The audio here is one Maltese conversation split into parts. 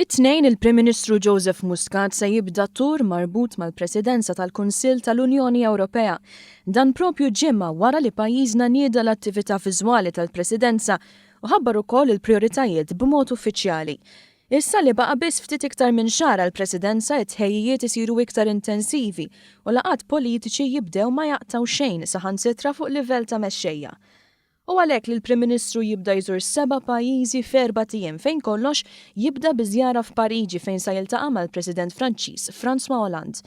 It-Tnejn il-Prim Ministru Joseph Muscat se jibda tour marbut mal-Presidenza tal-Kunsill tal-Unjoni Ewropea. Dan propju ġimgħa wara li pajjiżna nieda l-attività viżwali tal-Presidenza u ħabbar ukoll il-prijoritajiet b'mod uffiċjali. Issa li baqa' biss ftit iktar minn xahar għall-Presidenza it-tħejjijiet isiru iktar intensivi u laqgħat politiċi jibdew ma jaqtgħu xejn saħansitra fuq livell ta' mexxejja. Hu għalhekk li l-Prim Ministru jibda jżur seba' pajjiżi f'erbat ijiem fejn kollox jibda bi żjara f'Pariġi fejn sa jiltaqa' mal-President Franċiż François Hollande.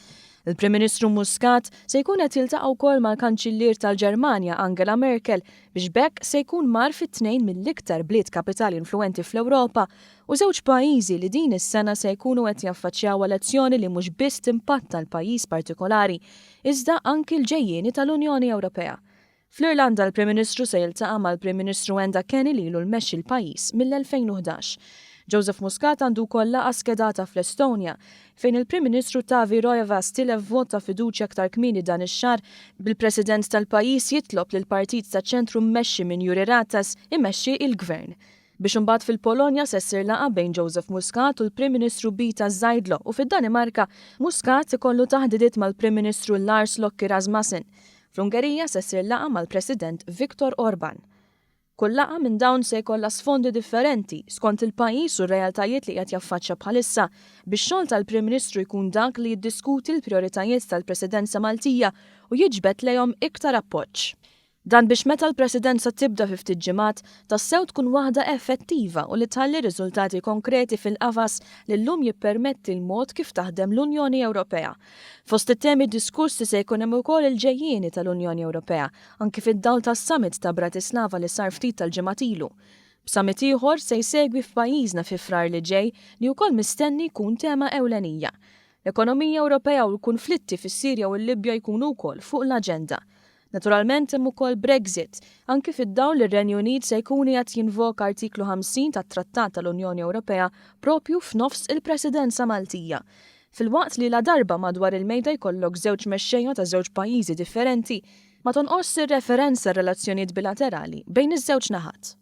Il-Prim Ministru Muscat se jkun qed jiltaqa' wkoll mal-Kanċillier tal-Ġermanja Angela Merkel biex b'hekk se jkun mar fi tnejn mill-iktar bliet kapitali influwenti fl-Ewropa u żewġ pajjiżi li din is-sena se jkunu qed jaffaċċjaw elezzjoni li mhux biss timpatta l-pajjiż partikolari iżda anki l-ġejjieni tal-Unjoni Ewropea. Fl-Irlanda l-Prim Ministru se jiltaqa' mal-Prim Ministru Enda Kenny li ilu jmexxi l-pajjiż mill-2011. Joseph Muscat għandu wkoll laqgħa skedata fl-Estonja, fejn il-Prim Ministru Taavi Roivas tilef vot ta' fiduċja aktar kmieni dan ix-xahar, bil-President tal-pajjiż jitlob lill-Partit taċ-Ċentru mmexxi minn Juri Ratas imexxi l-Gvern. Biex imbagħad fil-Polonja se ssir laqgħa bejn Joseph Muscat u l-Prim Ministru Beata Szydlo u fid-Danimarka Muscat ikollu taħdidiet mal-Prim Ministru Lars Lokke Rasmussen. Fl-Ungerija se ssir laqgħa mal-President Viktor Orban. Kull laqgħa minn dawn se jkollha sfondi differenti, skont il-pajjiż u r-realtajiet li qiegħed jaffaċċja bħalissa, bix-xogħol tal-Prim Ministru jkun dak li jiddiskuti l-prijoritajiet tal-Presidenza Maltija u jiġbed lejhom iktar appoġġ. Dan biex meta l-Presidenza tibda fi ftit ġimgħat, tassew tkun waħda effettiva u li tħalli riżultati konkreti fil-qafas li llum jippermetti l-mod kif taħdem l-Unjoni Ewropea. Fost it-temi diskussi se jkun hemm ukoll il-ġejjieni tal-Unjoni Ewropea, anki fid-dawl tas-Summit ta' Bratislava li sar ftit tal-ġimgħat ilu. B'summit ieħor se jsegwi f'pajjiżna fi Frar li ġej li wkoll mistenni jkun tema ewlenija. L-ekonomija Ewropea u l-kunflitti fis-Sirja u l-Libja jkunu wkoll fuq l-aġenda. Naturalment hemm ukoll Brexit, anki fid-dawl li r-Renju Unit se jkun qiegħed jinvoka Artiklu 50 tat-Trattat tal-Unjoni Ewropea propju f'nofs il-Presidenza Maltija. Filwaqt li ladarba madwar il-mejda jkollok żewġ mexxejja ta' żewġ pajjiżi differenti, ma tonqosx ir-referenza għar-relazzjonijiet bilaterali bejn iż-żewġ naħat.